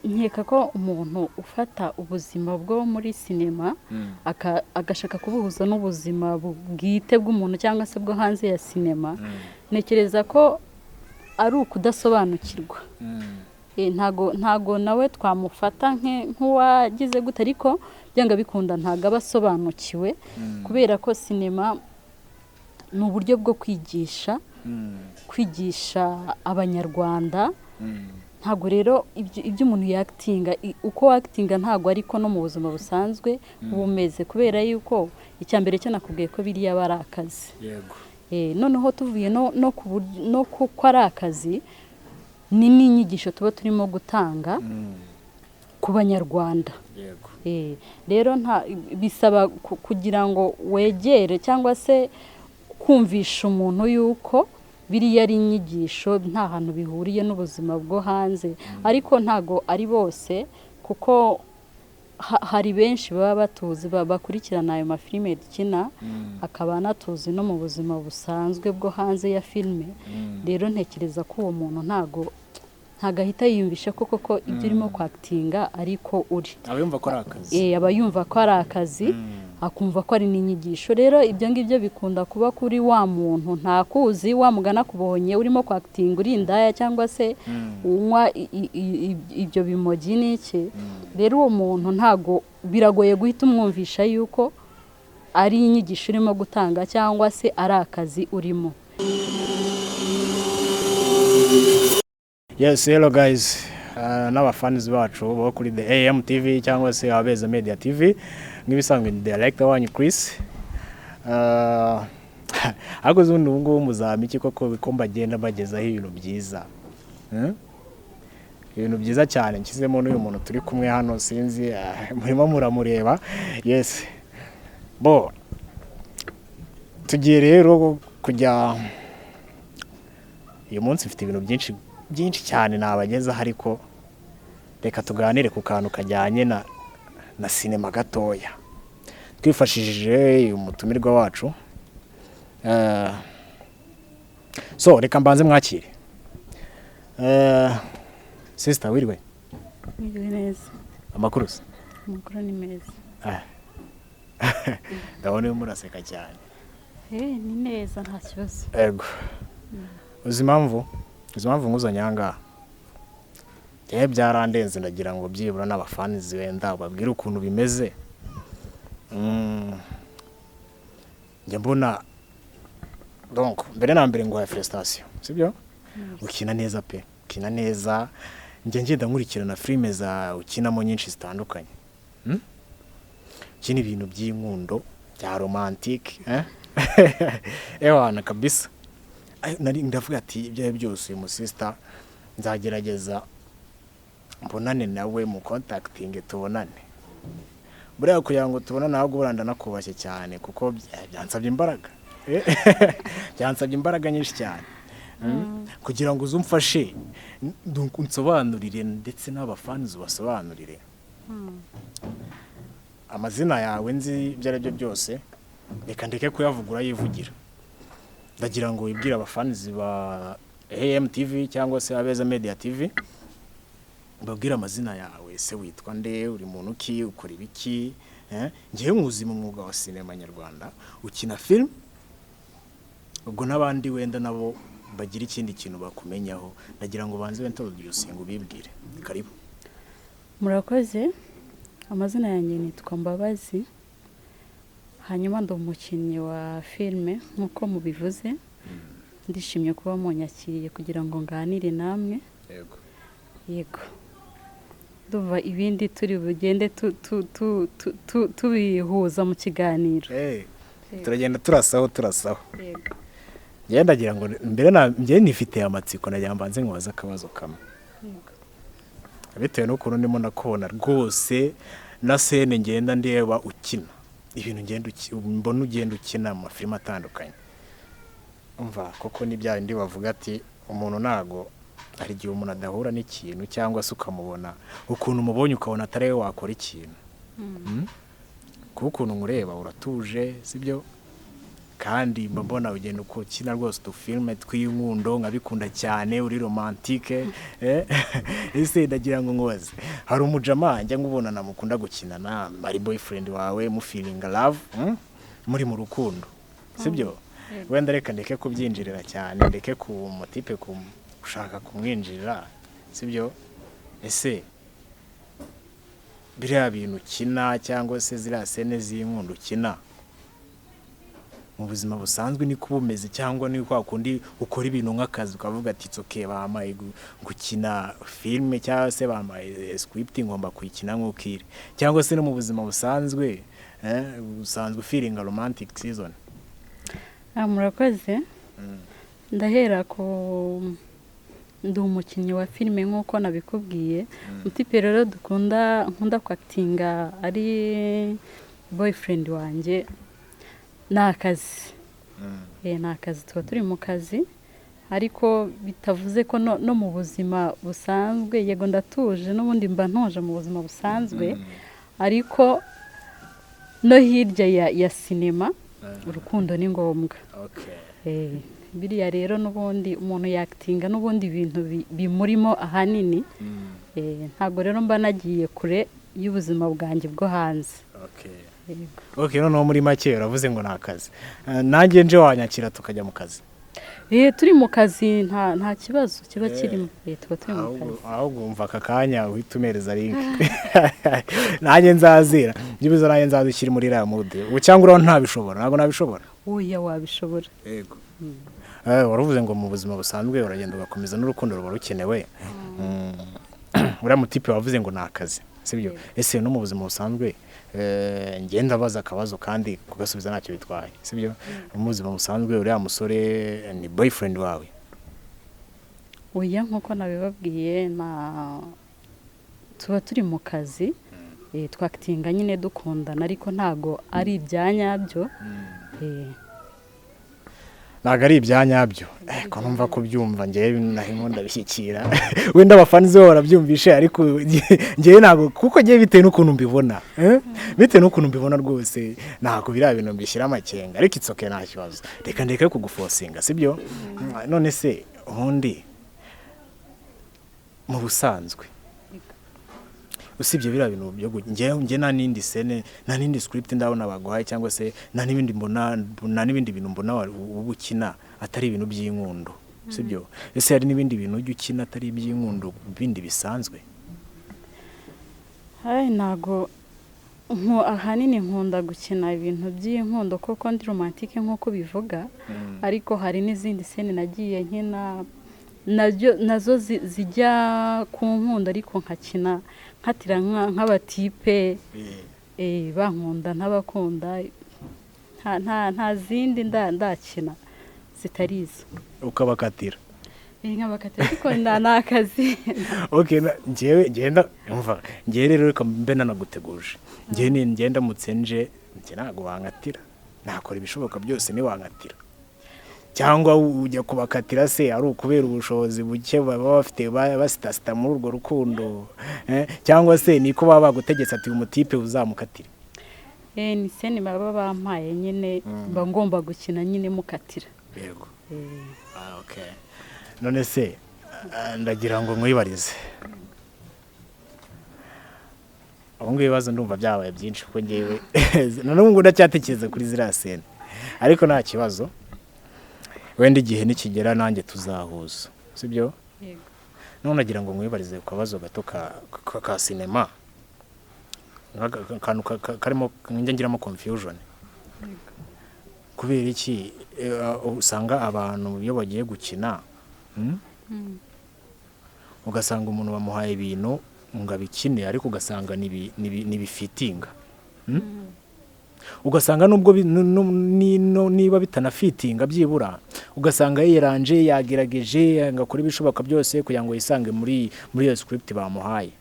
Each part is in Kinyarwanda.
Nkeka ko umuntu ufata ubuzima bwo muri sinema agashaka kubuhuza n'ubuzima bwite bw'umuntu cyangwa se bwo hanze ya sinema, ntekereza ko ari ukudasobanukirwa. Ntago nawe twamufata nk'uwagize gute, ariko byanga bikunda ntago aba asobanukiwe, kubera ko sinema ni uburyo bwo kwigisha Abanyarwanda. Ntabwo rero ibyo umuntu yakitinga, uko wakitinga ntabwo ariko no mu buzima busanzwe uba umeze, kubera yuko icya mbere cyo nakubwiye ko biriya aba ari akazi. Noneho tuvuye no ku ko ari akazi, ni n'inyigisho tuba turimo gutanga ku Banyarwanda. Rero nta bisaba kugira ngo wegere cyangwa se kumvisha umuntu yuko biriya ari inyigisho, nta hantu bihuriye n'ubuzima bwo hanze. Ariko ntago ari bose, kuko hari benshi baba batuzi, bakurikirana ayo mafilime dukina, akaba anatuzi no mu buzima busanzwe bwo hanze ya filime. Rero ntekereza ko uwo muntu ntago ahita yiyumvisha ko koko ibyo urimo kwakitinga ariko uri Aba yumva ko ari akazi. Aba yumva ko ari akazi, akumva ko ari n'inyigisho. Rero ibyo ngibyo bikunda kuba kuri wa muntu ntakuzi, wa mugana akubonye urimo kwakitinga uri indaya cyangwa se unywa ibyo bimogi n'iki. Rero uwo muntu ntago, biragoye guhita umwumvisha yuko ari inyigisho urimo gutanga cyangwa se ari akazi urimo. Yes, hello guys. N'abafans bacu bo kuri The AM TV cyangwa se Abeza Media TV. Nk'ibisanzwe ni director wanyu Chris. Ariko ubundi ubu ngubu muzaba iki koko, ko mbagenda mbagezaho ibintu byiza? Ibintu byiza cyane nshyizemo n'uyu muntu turi kumwe hano, sinzi, murimo muramureba. Yes, bo tugiye rero kujya uyu munsi, mfite ibintu byinshi byinshi cyane nabagezaho, ariko reka tuganire ku kantu kajyanye na sinema gatoya, twifashishije umutumirwa wacu. So reka mbanze mwakire. Sister, wiriwe? Mwiriwe neza. Amakuru se? Amakuru ni meza. Ah. Ndabona urimo uraseka cyane. Ni neza, nta kibazo. Ego, uzi impamvu nkuzanye aha ngaha? Byarandenze, ndagira ngo byibura n'abafanizi wenda babwire ukuntu bimeze. Njya mbona, donc mbere na mbere nguhaye félicitation, sibyo? Ukina neza pe, ukina neza. Njya ngenda nkurikirana filime za ukinamo nyinshi zitandukanye. Ukina ibintu by'inkundo bya romantique, eh? Ewana kabisa. Ay, nari ndavuga ati ibyo ari byo byose uyu musista nzagerageza mbonane nawe, mu contacting tubonane. Buriya kugira ngo tubonane, ahubwo buriya ndanakubashye cyane, kuko byansabye imbaraga, byansabye imbaraga nyinshi cyane, kugira ngo uze umfashe, unsobanurire, ndetse n'abafanizi ubasobanurire. Amazina yawe nzi, ibyo ari byo byose reka ndeke kuyavugura, yivugira. Ndagira ngo wibwire abafanizi ba AMTV cyangwa se Abeza Media TV, babwire amazina yawe. Ese witwa nde? Uri muntu ki? Ukora ibiki? Eh? Ngewe nkuzi mu mwuga wa sinema nyarwanda, ukina film. Ubwo n'abandi wenda nabo bagira ikindi kintu bakumenyaho, ndagira ngo banze introducing, ubibwire. Karibu. Murakoze. Amazina yanjye nitwa Mbabazi, hanyuma ndi umukinnyi wa filime nk'uko mubivuze. Ndishimye kuba munyakiriye kugira ngo nganire namwe. Yego, ndumva ibindi turi bugende tubihuza mu kiganiro. Turagenda turasaho turasaho. Yego. Njyewe ndagira ngo mbere na njyewe nifitiye amatsiko, nagira ngo mbanze nkubaze akabazo kamwe. Yego. Bitewe n'ukuntu ndimo ndakubona rwose na scène ngenda ndeba ukina ibintu, ngenda mbona ugenda ukina mu mafilime atandukanye, umva koko ni bya bindi bavuga ati umuntu ntago, hari igihe umuntu adahura n'ikintu cyangwa se ukamubona ukuntu umubonye ukabona atari we wakora ikintu. Kuba ukuntu nkureba uratuje, sibyo? Kandi mba mbona ugenda uko ukina rwose udufilme tw'inkundo, nkabikunda cyane, uri romantique. Ese ndagira ngo nkubaze, hari umujama njya ngubona namukunda gukinana, ari boyfriend wawe, mufeelinga love, Muri mu rukundo, sibyo? Wenda reka ndeke kubyinjirira cyane, ndeke ku mutipe gushaka kumwinjirira, sibyo? Ese biriya bintu ukina cyangwa se ziriya scene z'inkundo ukina mu buzima busanzwe niko uba umeze, cyangwa ni kwa kundi ukora ibintu nk'akazi ukavuga ati "It's okay, bampaye gukina filime cyangwa se bampaye script, ngomba kuyikina nk'uko iri"? Cyangwa se no mu buzima busanzwe, usanzwe feeling romantic season? Ah, murakoze. Ndahera ku ndi umukinnyi wa filime nk'uko nabikubwiye. Mutipe rero dukunda, nkunda kwactinga ari boyfriend wanjye, ni akazi. Ni akazi, tuba turi mu kazi, ariko bitavuze ko no mu buzima busanzwe, yego ndatuje, n'ubundi mba ntuje mu buzima busanzwe, ariko no hirya ya sinema urukundo ni ngombwa. Biriya rero n'ubundi umuntu yactinga n'ubundi ibintu bimurimo ahanini. Ntabwo rero mba nagiye kure y'ubuzima bwanjye bwo hanze. Yego. Okay, noneho muri make uravuze ngo ni akazi. Nanjye nje wanyakira tukajya mu kazi? Turi mu kazi nta kibazo kiba kirimo. Tuba turi mu Ahubwo kazi. ahubwo wumva aka kanya uhita umereza link, nanjye nzazira, byibuze nanjye nzaza ushyire muri iriya mood ubu, cyangwa uraho ntabishobora? Ntabwo nabishobora. Oya, wabishobora. Yego. Waravuze ngo mu buzima busanzwe uragenda ugakomeza n'urukundo ruba rukenewe. Uriya mutipe wavuze ngo ni akazi, sibyo? Ese no mu buzima busanzwe, ngenda abaza akabazo kandi kugasubiza ntacyo bitwaye, sibyo? Mu buzima busanzwe uriya musore ni boyfriend wawe? Oya, nk'uko nabibabwiye, na tuba turi mu kazi, twactinga nyine dukundana, ariko ntago ari ibya nyabyo. Ntabwo ari ibya nyabyo. Ko numva kubyumva ngewe nahimo ndabishyikira, wenda abafanizi bo barabyumvishe, ariko ngewe ntabwo, kuko ngewe bitewe n'ukuntu mbibona, bitewe n'ukuntu mbibona rwose ntabwo biriya bintu mbishyira amakenga, ariko it's okay, nta kibazo, reka ndeke kuguforcinga, sibyo? None se ubundi mu busanzwe, usibye biriya bintu byo ngewe nta n'indi scene, nta n'indi script ndabona baguhaye, cyangwa se nta n'ibindi mbona, nta n'ibindi bintu mbona uba ukina atari ibintu by'inkundo, sibyo? Ese hari n'ibindi bintu ujya ukina atari iby'inkundo, bindi bisanzwe? Hayi, ntago ahanini nkunda gukina ibintu by'inkundo kuko ndi romantique nk'uko bivuga, ariko hari n'izindi scene nagiye nkina nabyo nazo zijya ku nkundo, ariko nkakina nkatira nk'abatipe bankunda ntabakunda. Nta zindi ndakina zitari izo. Ukabakatira? Nkabakatira, ariko ni akazi. Okay, njyewe ngenda umva, njyewe rero reka mbe nanaguteguje. Njyewe ni ngenda ndamutse nje, njye ntabwo wankatira, nakora ibishoboka byose ntiwankatira. Cyangwa ujya kubakatira se ari ukubera ubushobozi buke baba bafite basitasita muri urwo rukundo, cyangwa se niko baba bagutegetse ati uyu mutipe uzamukatire? Ni scene baba bampaye nyine, mba ngomba gukina nyine mukatira. Yego. Ah, okay. None se ndagira ngo nkwibarize, ubu ngubu ibibazo ndumva byabaye byinshi, kuko ngewe na n'ubu ngubu ndacyatekereza kuri ziriya scene, ariko nta kibazo, wenda igihe nikigera nanjye tuzahuza, sibyo? Yego. None nagira ngo nkwibarize ku kabazo gato ka sinema, akantu karimo njya ngiramo confusion. Kubera iki usanga abantu iyo bagiye gukina, ugasanga umuntu bamuhaye ibintu ngo abikine, ariko ugasanga ntibifittinga? Ugasanga nubwo niba bitanafittinga, byibura ugasanga yiranje, yagerageje ngo akore ibishoboka byose kugira ngo yisange muri iyo script bamuhaye.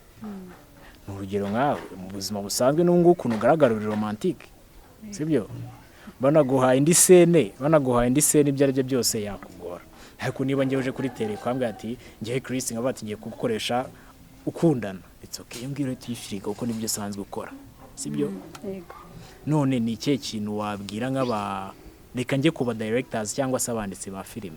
Ni urugero nkawe mu buzima busanzwe n'ubu ngubu ukuntu ugaragara uri romantique, sibyo? Banaguhaye indi scene, banaguhaye indi scene ibyo ari byo byose yakugora, ariko niba ngewe uje kuri tele ukambwira ati ngewe Chris nkaba ati ngiye kugukoresha ukundana, it's okay, iyo ngiyo tuyifiriga kuko nibyo usanzwe ukora, sibyo? Yego. None ni ikihe kintu wabwira nk'aba Reka njye kuba directors cyangwa se abanditsi ba filime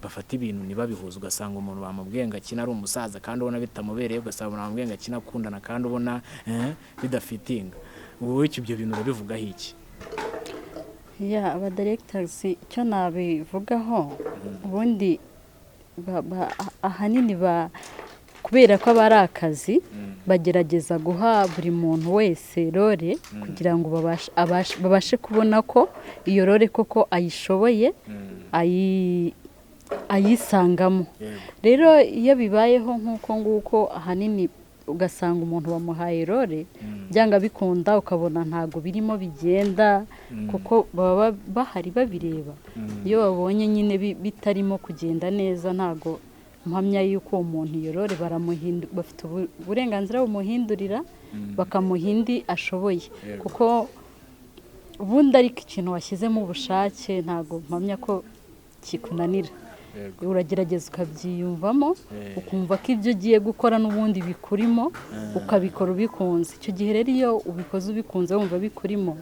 bafata ibintu ntibabihuze, ugasanga umuntu bamubwiye ngo akina ari umusaza kandi ubona bitamubereye, ugasanga umuntu bamubwiye ngo akina akundana kandi ubona bidafitinga. Wowe ibyo bintu urabivugaho iki? Ya, aba directors, icyo nabivugaho, ubundi ahanini kubera ko aba ari akazi, bagerageza guha buri muntu wese role kugira ngo babashe kubona ko iyo role koko ayishoboye, ayisangamo. Rero iyo bibayeho nk'uko nguko, ahanini ugasanga umuntu bamuhaye role, byanga bikunda ukabona ntabwo birimo bigenda, kuko baba bahari babireba. Iyo babonye nyine bitarimo kugenda neza, ntabwo mpamya yuko uwo muntu iyo role bafite uburenganzira bumuhindurira, bakamuha indi ashoboye. Kuko ubundi ariko ikintu washyizemo ubushake, ntabwo mpamya ko kikunanira. Uragerageza ukabyiyumvamo, ukumva ko ibyo ugiye gukora n'ubundi bikurimo, ukabikora ubikunze. Icyo gihe rero iyo ubikoze ubikunze, wumva bikurimo,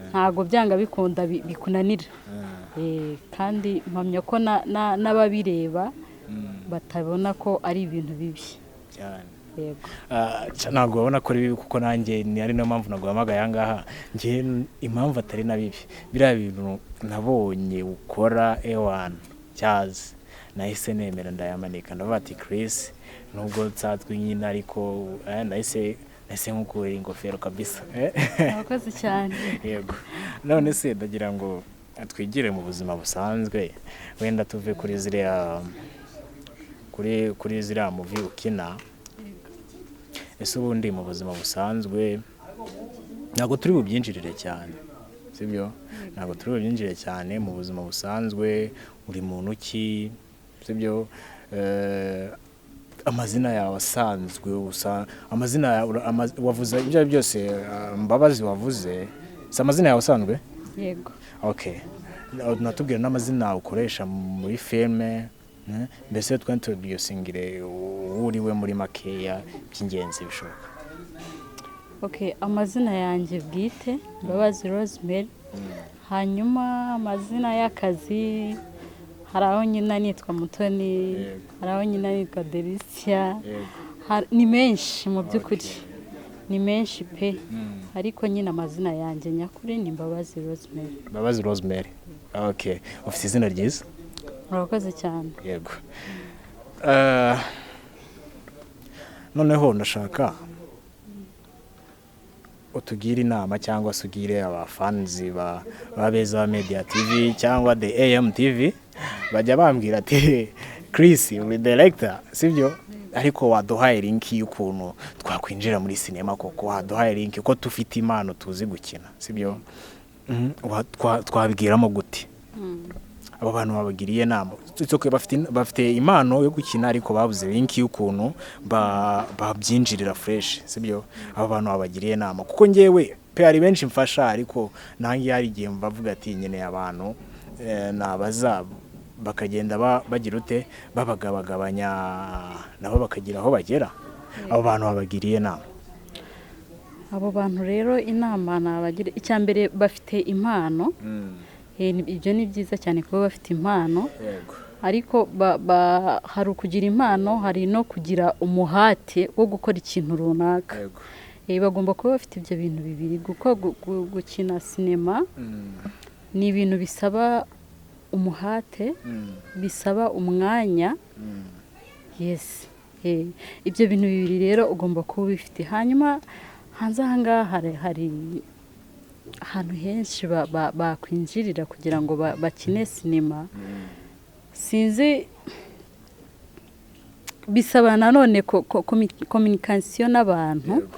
ntabwo byanga bikunda bikunanira. Kandi mpamya ko n'ababireba batabona ko ari ibintu bibi. Cyane. Yego. Ntabwo babona ko ari bibi, kuko nanjye ni ari nayo mpamvu naguhamagaye aha ngaha. Njye impamvu atari na bibi, biriya bintu nabonye ukora, ewana cyazi, nahise nemera ndayamanika, ndavuga ati Chris, nubwo nsanzwe nyine, ariko nahise nkukurira ingofero kabisa. Murakoze cyane. Yego. None se ndagira ngo twigire mu buzima busanzwe, wenda tuve kuri ziriya movie ukina. Ese ubundi mu buzima busanzwe, ntabwo turi bubyinjirire cyane, sibyo? Ntabwo turi bubyinjire cyane. Mu buzima busanzwe uri muntu ki, sibyo? Amazina yawe asanzwe usa, amazina yawe wavuze ibyo ari byo byose, Mbabazi wavuze, si amazina yawe asanzwe? Yego. Okay, natubwira n'amazina ukoresha muri filime, mbese twintroducingire uwo uri we muri makeya, by'ingenzi bishoboka. Okay, amazina yanjye bwite Mbabazi Rosemary. Hanyuma amazina y'akazi, hari aho nyina nitwa Mutoni, hari aho nyina nitwa Delicia. Ni menshi mu by'ukuri, ni menshi pe, ariko nyine amazina yanjye nyakuri ni Mbabazi Rosemary. Mbabazi Rosemary, okay, ufite izina ryiza. Murakoze cyane. Yego. Noneho ndashaka utugire inama cyangwa se ugire abafanzi ba Beza Media TV cyangwa The AM TV. Bajya bambwira ati Chris, uri director, sibyo? Ariko waduhaye link y'ukuntu twakwinjira muri sinema koko, waduhaye link ko tufite impano, tuzi gukina, sibyo? Twabwiramo gute abo bantu babagiriye inama? It's okay, bafite impano yo gukina ariko babuze link y'ukuntu babyinjirira fresh, sibyo? Abo bantu babagiriye inama, kuko ngewe pe hari benshi mfasha, ariko nanjye hari igihe mbavuga ati nkeneye abantu, nabaza bakagenda bagira ute, babagabagabanya, nabo bakagira aho bagera. Abo bantu babagiriye inama. Abo bantu rero, inama nabagira, icya mbere bafite impano. Ibyo ni byiza cyane kuba bafite impano, ariko hari ukugira impano, hari no kugira umuhate wo gukora ikintu runaka. Bagomba kuba bafite ibyo bintu bibiri, kuko gukina sinema ni ibintu bisaba umuhate, bisaba umwanya. Yes. Ibyo bintu bibiri rero ugomba kuba ubifite. Hanyuma hanze aha ngaha hari ahantu henshi bakwinjirira kugira ngo bakine sinema. Sinzi, bisaba nanone communication n'abantu,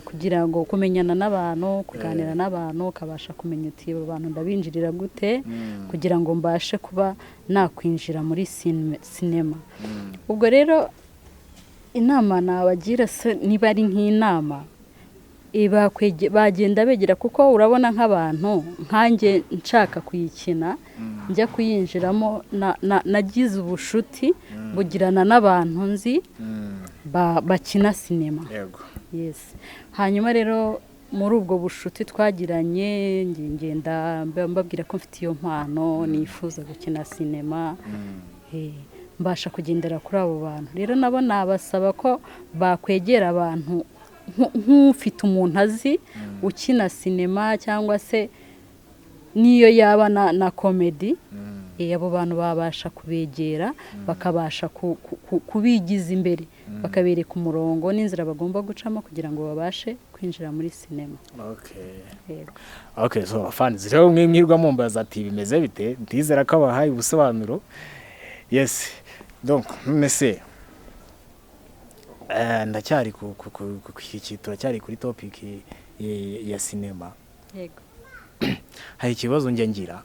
kugira ngo kumenyana n'abantu, kuganira n'abantu, ukabasha kumenya uti aba bantu ndabinjirira gute kugira ngo mbashe kuba nakwinjira muri sinema. Ubwo rero inama nabagira se, niba ari nk'inama, bagenda begera, kuko urabona nk'abantu nkanjye nshaka kuyikina, njya kuyinjiramo, nagize ubushuti bugirana n'abantu nzi bakina sinema. Yes. Hanyuma rero Muri ubwo bushuti twagiranye, ngenda mbabwira ko mfite iyo mpano, nifuza gukina sinema. Mbasha kugendera kuri abo bantu. Rero nabo nabasaba ko bakwegera abantu nk'ufite umuntu azi ukina sinema, cyangwa se n'iyo yaba na comedy. Abo bantu babasha kubegera, bakabasha kubigiza imbere, bakabereka umurongo n'inzira bagomba gucamo kugira ngo babashe kwinjira muri sinema. Yego. Okay, so fans rero, mwe mwirwa mumbaza ati bimeze bite, ndizera ko abahaye ubusobanuro. Yes, donc none ndacyari ku turacyari kuri topic ya sinema. Yego. Hari ikibazo njya ngira,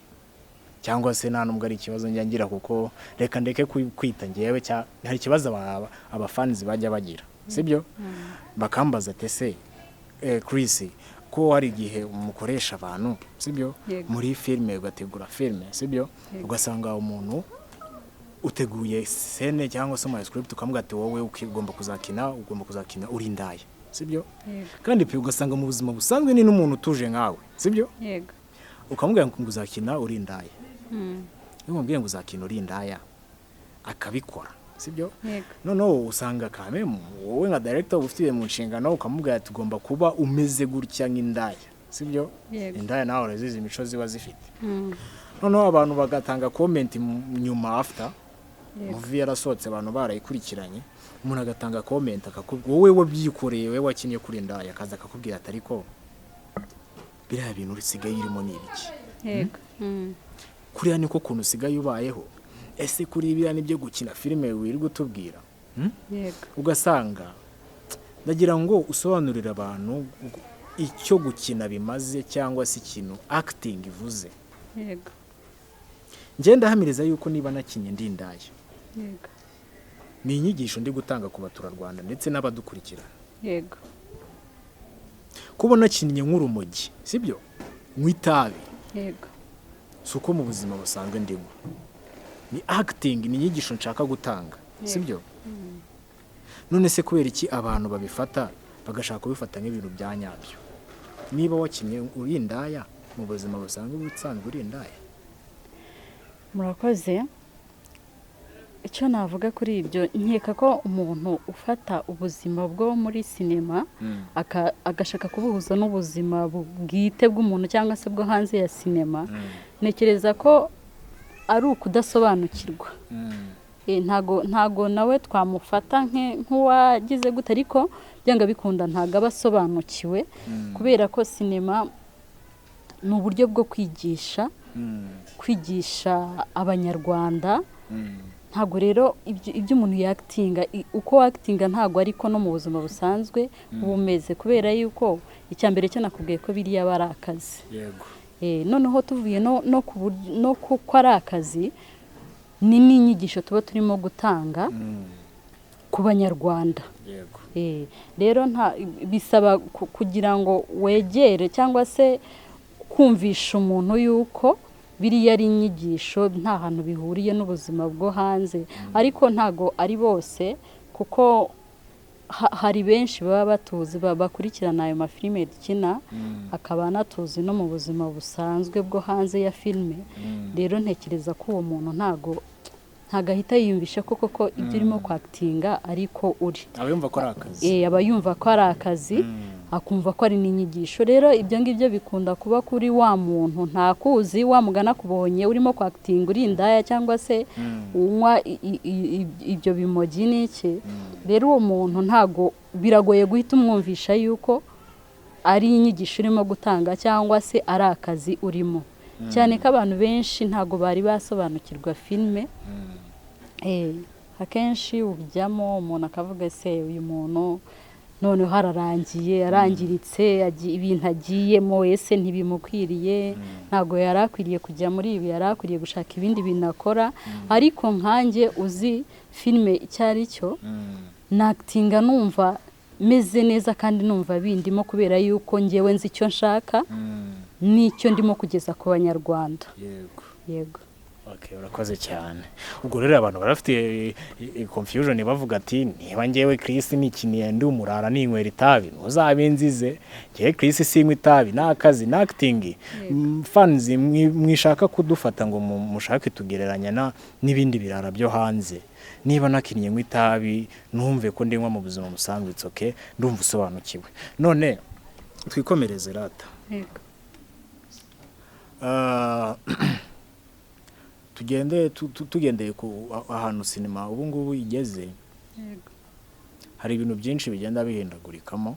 cyangwa se nta nubwo ari ikibazo njya ngira, kuko reka ndeke kwita ngewe, hari ikibazo abafanizi bajya bagira, sibyo? Bakambaza ati: "Ese Chris, ko hari igihe umukoresha abantu, sibyo?" Yego. Muri filime ugategura filime, sibyo? Yego. Ugasanga umuntu uteguye scene cyangwa se script, ukamubwira ati: "Wowe ugomba kuzakina uri indaya," sibyo? Yego. Kandi pe, ugasanga mu buzima busanzwe ni n'umuntu utuje nkawe, sibyo? Yego. Ukamubwira ngo uzakina uri indaya. Iyo umubwiye ngo uzakina uri indaya, akabikora, sibyo? Yego. Noneho usanga kamemu wowe nka director uba ufite mu nshingano, ukamubwira ati: "Ugomba kuba umeze gutya nk'indaya," sibyo? Yego. Indaya nawe urazizi imico ziba zifite. Noneho abantu bagatanga comment nyuma, after movie yarasohotse, abantu barayikurikiranye, umuntu agatanga comment akakubwira: "Wowe wabyikoreye, wowe wakinnye kuri indaya," akaza akakubwira ati: "Ariko biriya bintu usigaye urimo ni ibiki?" Yego. Kuriya niko kuntu usigaye ubayeho? Ese kuri biriya nibyo gukina filime wirirwa utubwira? Yego. Ugasanga ndagira ngo usobanurire abantu icyo gukina bimaze, cyangwa se ikintu acting ivuze. Ngenda ndahamiriza yuko niba nakinye ndi indaya, ni inyigisho ndi gutanga ku baturarwanda ndetse n'abadukurikira. Kuba nakinnye nk'urumogi, sibyo, nywa itabi, si uko mu buzima busanzwe ndimo. Ni acting, ni inyigisho nshaka gutanga, sibyo? None se kubera iki abantu babifata, bagashaka kubifata nk'ibintu bya nyabyo? Niba wakinnye uri indaya, mu buzima busanzwe uba usanzwe uri indaya? Murakoze. Icyo navuga kuri ibyo, nkeka ko umuntu ufata ubuzima bwo muri sinema agashaka kubuhuza n'ubuzima bwite bw'umuntu cyangwa se bwo hanze ya sinema, ntekereza ko ari ukudasobanukirwa. Ntago nawe twamufata nk'uwagize gute, ariko byanga bikunda ntago aba asobanukiwe, kubera ko sinema ni uburyo bwo kwigisha Abanyarwanda. Ntabwo rero ibyo umuntu yakitinga, uko wakitinga ntabwo ariko no mu buzima busanzwe uba umeze, kubera yuko icya mbere cyo nakubwiye ko biriya aba ari akazi. Noneho tuvuye no ku ko ari akazi, ni n'inyigisho tuba turimo gutanga ku Banyarwanda. Rero nta bisaba kugira ngo wegere cyangwa se kumvisha umuntu yuko biriya ari inyigisho, nta hantu bihuriye n'ubuzima bwo hanze. Ariko ntago ari bose, kuko hari benshi baba batuzi, bakurikirana ayo mafilime dukina, akaba anatuzi no mu buzima busanzwe bwo hanze ya filime. Rero ntekereza ko uwo muntu ntago ahita yiyumvisha ko koko ibyo urimo kwakitinga ariko uri. Aba yumva ko ari akazi. Aba yumva ko ari akazi, akumva ko ari n'inyigisho. Rero ibyo ngibyo bikunda kuba kuri wa muntu ntakuzi, wa mugana akubonye urimo kwakitinga uri indaya cyangwa se unywa ibyo bimogi n'iki. Rero uwo muntu ntago, biragoye guhita umwumvisha yuko ari inyigisho urimo gutanga cyangwa se ari akazi urimo, cyane ko abantu benshi ntago bari basobanukirwa filime. Akenshi ujyamo umuntu akavuga: "Se uyu muntu noneho ararangiye, arangiritse, ibintu agiyemo ese ntibimukwiriye? Ntabwo yari akwiriye kujya muri ibi, yari akwiriye gushaka ibindi bintu akora." Ariko nkanjye uzi filime icyo ari cyo, nakitinga numva meze neza kandi numva bindimo, kubera yuko ngewe nzi icyo nshaka n'icyo ndimo kugeza ku Banyarwanda. Yego. Okay, urakoze cyane. Ubwo rero abantu barafite confusion, bavuga ati: "Niba ngewe Chris nikiniye ndi umurara ninywera itabi, ntuzabinzize. Ngewe Chris sinywa itabi, ni akazi, ni acting." Fans mwishaka kudufata ngo mushake tugereranya na n'ibindi birara byo hanze. Niba nakinnye nywa itabi, ntumve ko ndinywa mu buzima busanzwe. It's okay, ndumva usobanukiwe. None twikomereze rata. Yego. Tugende tugendeye ku ahantu sinema ubu ngubu igeze, hari ibintu byinshi bigenda bihindagurikamo,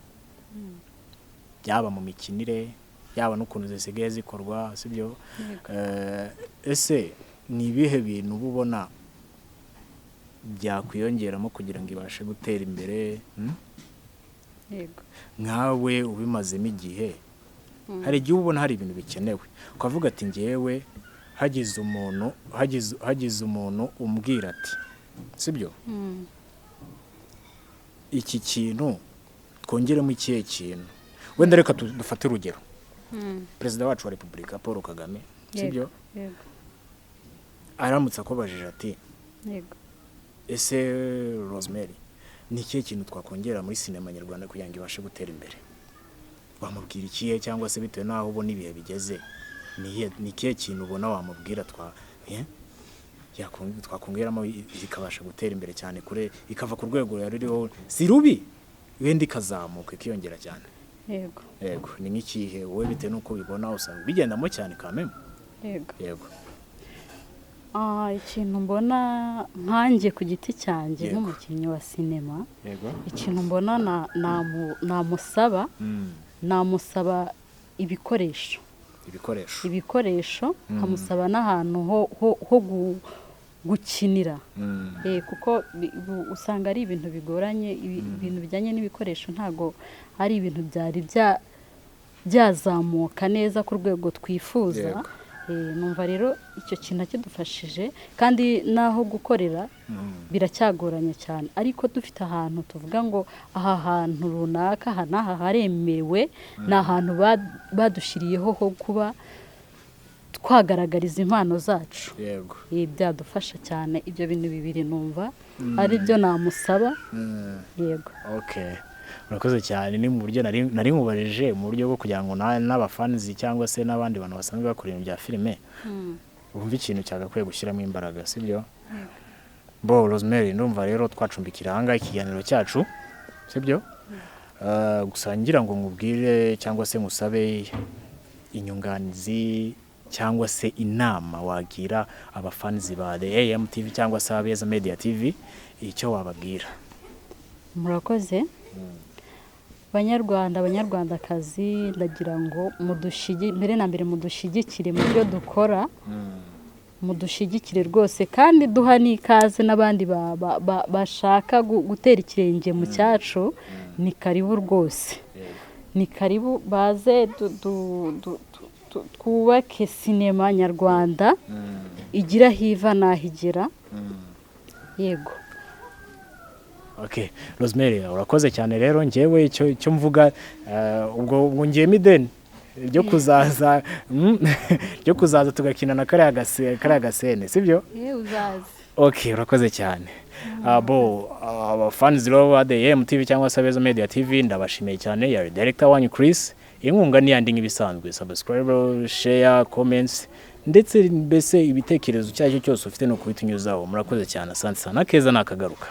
byaba mu mikinire, yaba n'ukuntu zisigaye zikorwa, sibyo? Yego. Ese ni ibihe bintu uba ubona byakwiyongeramo kugira ngo ibashe gutera imbere, Yego. Nkawe ubimazemo igihe, hari igihe uba ubona hari ibintu bikenewe, ukavuga ati: "Ngewe hagize umuntu umbwira ati, sibyo, iki kintu twongeremo ikihe kintu?" Wenda reka dufate urugero, Perezida wacu wa Repubulika Paul Kagame, sibyo? Yego. Aramutse akubajije ati: Yego. "Ese Rosemary, ni ikihe kintu twakongera muri sinema nyarwanda kugira ngo ibashe gutera imbere?" Wamubwira ikihe? Cyangwa se bitewe n'aho ubona ibihe bigeze, ni ikihe kintu ubona wamubwira twakongeramo ikabasha gutera imbere cyane kure, ikava ku rwego yari iriho, si rubi wenda, ikazamuka, ikiyongera cyane? Yego. Yego, ni nk'ikihe wowe, bitewe n'uko ubibona, usanga bigendamo cyane kameme? Yego. Yego. Ikintu mbona nkanjye ku giti cyanjye nk'umukinnyi wa sinema, ikintu mbona namusaba, namusaba ibikoresho. Ibikoresho. Ibikoresho, nkamusaba n'ahantu ho gukinira. Kuko usanga ari ibintu bigoranye. Ibintu bijyanye n'ibikoresho ntago ari ibintu byari byazamuka neza ku rwego twifuza. Numva rero icyo kintu kidufashije, kandi n'aho gukorera biracyagoranye cyane, ariko dufite ahantu tuvuga ngo aha hantu runaka, aha n'aha haremewe, ni ahantu badushyiriyeho ho kuba twagaragariza impano zacu. Byadufasha cyane. Ibyo bintu bibiri numva ari byo namusaba. Yego. Okay, urakoze cyane. Ni mu buryo nari nkubajije mu buryo bwo kugira ngo n'abafanizi cyangwa se n'abandi bantu basanzwe bakora ibintu bya filime bumve ikintu cyagakwiye gushyiramo imbaraga, sibyo? Bo Rosemary, ndumva rero twacumbikira ahangaha ikiganiro cyacu, sibyo? Gusa ngira ngo nkubwire cyangwa se ngusabe inyunganizi cyangwa se inama wagira abafanizi ba The AM TV cyangwa se Abeza Media TV, icyo wababwira. Murakoze. Banyarwanda, Banyarwandakazi, ndagira ngo mbere na mbere mudushyigikire mu byo dukora, mudushyigikire rwose, kandi duha n'ikaze n'abandi bashaka gutera ikirenge mu cyacu. Ni karibu rwose, ni karibu, baze twubake sinema nyarwanda igira aho iva n'aho igera. Yego. Okay, Rosemary, urakoze cyane. Rero njyewe icyo mvuga, ubwo ngiyemo ideni ryo kuzaza, ryo kuzaza tugakina na kariya gasene, sibyo? Uzaze. Okay, urakoze cyane. Bo abafans rero ba The AM TV cyangwa se Abezo Media TV, ndabashimiye cyane. Yari director wanyu Chris. Inkunga ni yandi nk'ibisanzwe: subscribe, share, comments, ndetse mbese ibitekerezo icyo ari cyo cyose ufite no kubitunyuzaho. Murakoze cyane, asante sana, keza nakagaruka.